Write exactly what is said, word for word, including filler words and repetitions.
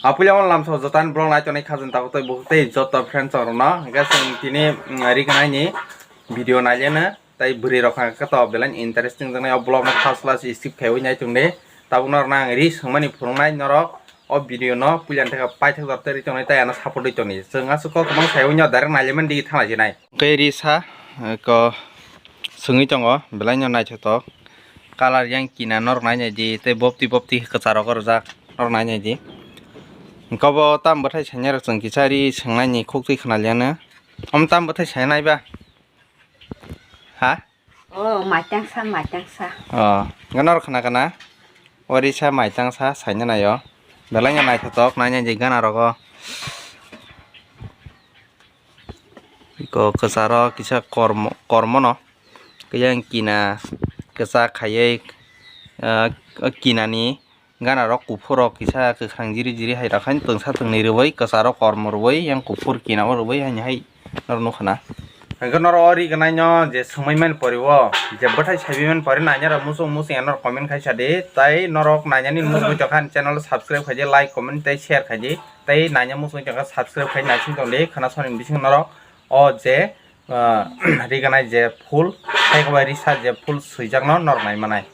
Apuila on lamso jotan vlog nai tonwi khajang tabuk tei bukhuk tei joto friends rokno hwnkhe chwng tini, mm, ri gwnai ni video naileno tei bwrwi rok hwnkhe to belai interesting wngnai o vlog no first class skip khaiwi nai tongdi. Tabuk norok nang ri swngmani phwrwngnai norok o video no puila theka paithak jor tei ri tongnai tei ano support ri tongdi. Chwng aswk kok kwbang saiwi no direct nailaimani digi thanglaijinai. Tei ri sa, eh, ko swngwi tongo belai no naithotok. Colour yang kina norok nai nai di, tei bopti bopti kwcharo ko rwjak norok nai nai di. Hwnkhe bo tam bwthai sainai rok chwng kisa ri swngnai ni khuk twi khna liya no. Om tam bwthai sainai ba? Ha? Oh, maitang sa, maitang sa. Oh, hwnkhe norok khna khna. O ri sa maitang sa saina nai o. Belai no naithotok nai nai di gana rogo. Iko kwcharo kisa kormo, kormo no. Khe yang kina kwchak khaiwi, ah, o kinani gana rok kuphur rok kisa kwkhwrang jiri jiri hai rok haino twngsa twngwi rwui kwcharo kormo rwui yang kuphur kina o rwui haino hai norok nukha na. Hwnkhe norok o ri gwnai no je swngwi mani pori o je bwthai saiwi mani pori naina rok muchung muchung ya norok comment khai sa di tei norok nainani muchung tongkha ani channel subscribe khai di, like, comment tei share khai di. Tei naina muchung tongkha subscribe khai naising tong di khwna soni bising norok o je, ah, ri gwnai je full, tei bai risa je full swijakno norok nai manai.